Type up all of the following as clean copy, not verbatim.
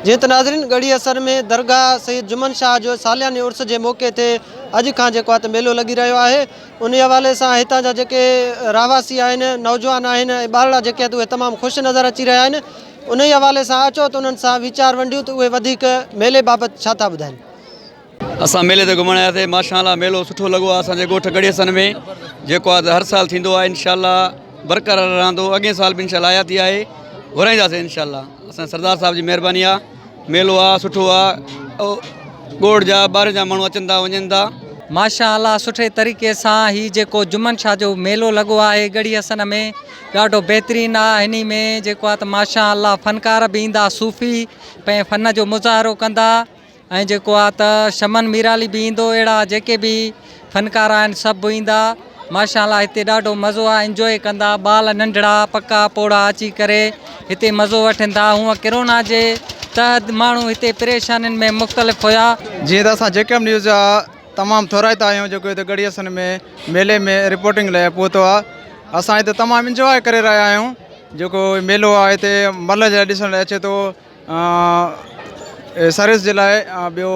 جيئن ته ناظرين ڳڙهي حسن ۾ درگاهه سيد جمن شاهه جو سالياني عرس جي موقعي تي اڄ کان جيڪو آهي ته ميلو لڳي رهيو آهي انهي حوالي سان هتان جا جيڪي رهواسي آهن نوجوان آهن ۽ ٻارڙا جيڪي آهن اهي تمام خوش نظر اچي رهيا آهن انهي حوالي سان اچو ته انهن سان ويچار ونڊيون ته اهي وڌيڪ ميلي بابت ڇا ٿا ٻڌائن. اسان ميلي تي گهمڻ آياسي ماشاء الله ميلو سٺو لڳو آهي اسان جي ڳوٺ ڳڙهي حسن ۾ جيڪو آهي هر سال ٿيندو آهي انشاء الله برقرار رهندو اڳئين سال به انشاء الله حياتي آهي گهرائينداسين انشاء الله اسان سردار صاحب جي مهرباني آهي ميلو آهي سٺو آهي ڳوٺ جا ٻاهر جا ماڻهو اچن ٿا وڃن ٿا. ماشاء الله سٺي طريقي سان هي جيڪو جمن شاھ جو ميلو لڳو آهي ڳڙهي حسن ۾ ڏاڍو بهترين آ هني ۾ جيڪو آ ته ماشاء الله فنڪار به ايندا صوفي پنهنجي فن جو مظاهرو ڪندا ۽ جيڪو آ ته شمن ميرالي به ايندو اهڙا جيڪي به فنڪار آهن سڀ ايندا ماشاء الله هتي ڏاڍو مزو آ انجوائي ڪندا ٻال ننڍڙا پڪا پوڙها اچي ڪري هتي مزو وٺن ٿا هونء ڪرونا جي تحت ماڻهو هتي پريشانين ۾ مختلف هيا. جيئن ته اسان جيڪب نيوز جا تمام ٿورائتا آهيون جيڪو هتي ڳڙهي حسن ۾ ميلي ۾ رپورٽنگ لاء پهتو آ اسان هتي تمام انجواء ڪري رهيا آهيون جيڪو ميلو آ هتي ملهه جي لاء ڏسڻ لاء اچي ٿو سروس جي لاء ٻيو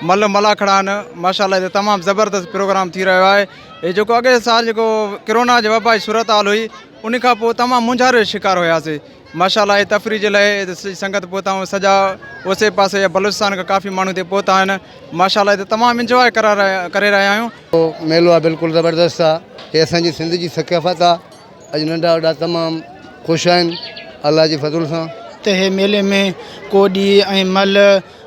مل ملاکڙا آهن ماشاء الله هتي تمام زبردست پروگرام ٿي رهيو آهي هي جيڪو اڳئين سال جيڪو ڪرونا جي وبا جي صورت حال هئي ان کان پوء تمام مونجهاري جو شڪار هياسي ماشاء الله هي تفريح جي لاء هتي سنگت پهتا آهيون سڄا اوسي پاسي جا بلوچستان کان ڪافي ماڻهو هتي پهتا آهن ماشاء الله هتي تمام انجواء ڪري رهيا آهيون. ميلو آهي بلڪل زبردست آهي هي اسان جي سنڌ جي ثقافت آهي اڄ ننڍا وڏا تمام خوش آهن الله جي فضل سان. ته هي ميلي ۾ ڪوڏي ۽ مل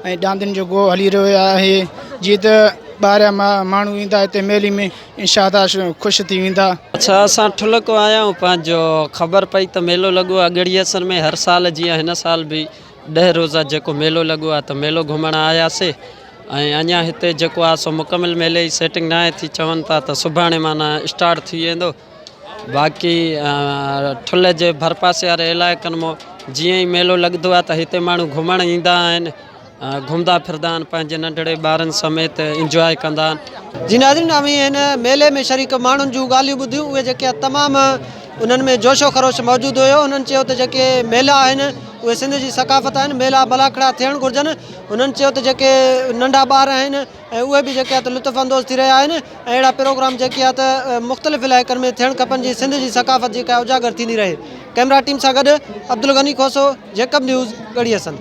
۽ ڏاندن جو گوهه هلي رهيو آهي جيئن ته ٻاهريان ماڻهو ايندا هتي ميلي ۾ انشاء الله خوش ٿي ويندا. اڇا اسان ٺلهه ڪو آيا آهيون پنهنجو خبر پئي ته ميلو لڳو آهي ڳڙهي حسن ۾ هر سال جيئن هن سال به ڏهه روزه جيڪو ميلو لڳو آهي ته ميلو گهمڻ آياسي ۽ اڃا هتي جيڪو آهي سو مڪمل ميلي جي سيٽنگ ناهي ٿي چون ٿا ته سڀاڻي معنيٰ اسٽارٽ ٿي ويندو باقي ٺلهه جي ڀرپاسي واري علائقن مان جيئن ئي ميلو لڳندو آهي ته هتي ماڻهو گهمڻ ايندا آهن گهمندا ڦرندا آهن پنهنجي ننڍڙي ٻارن سميت انجواء ڪندا آهن. جي ناظرين اوهين هن ميلي ۾ شريڪ ماڻهن جون ڳالهيون ٻڌيون اهي جيڪي تمام انهن ۾ جوش و خروش موجود هيو انهن چيو ته جيڪي ميلا آهن اهي سنڌ جي ثقافت آهن ميلا ملاکڙا ٿيڻ گهرجن انهن چيو ته جيڪي ننڍا ٻار آهن ۽ اهي به جيڪي آهي ته لطف اندوز ٿي رهيا آهن ۽ اهڙا پروگرام جيڪي آهي ته مختلف علائقن ۾ ٿيڻ کپن جيئن سنڌ جي ثقافت جيڪا اجاگر ٿيندي رهي ڪئميرا ٽيم سان گڏ عبدالغني کوسو جيڪب نيوز ڳڙهي حسن.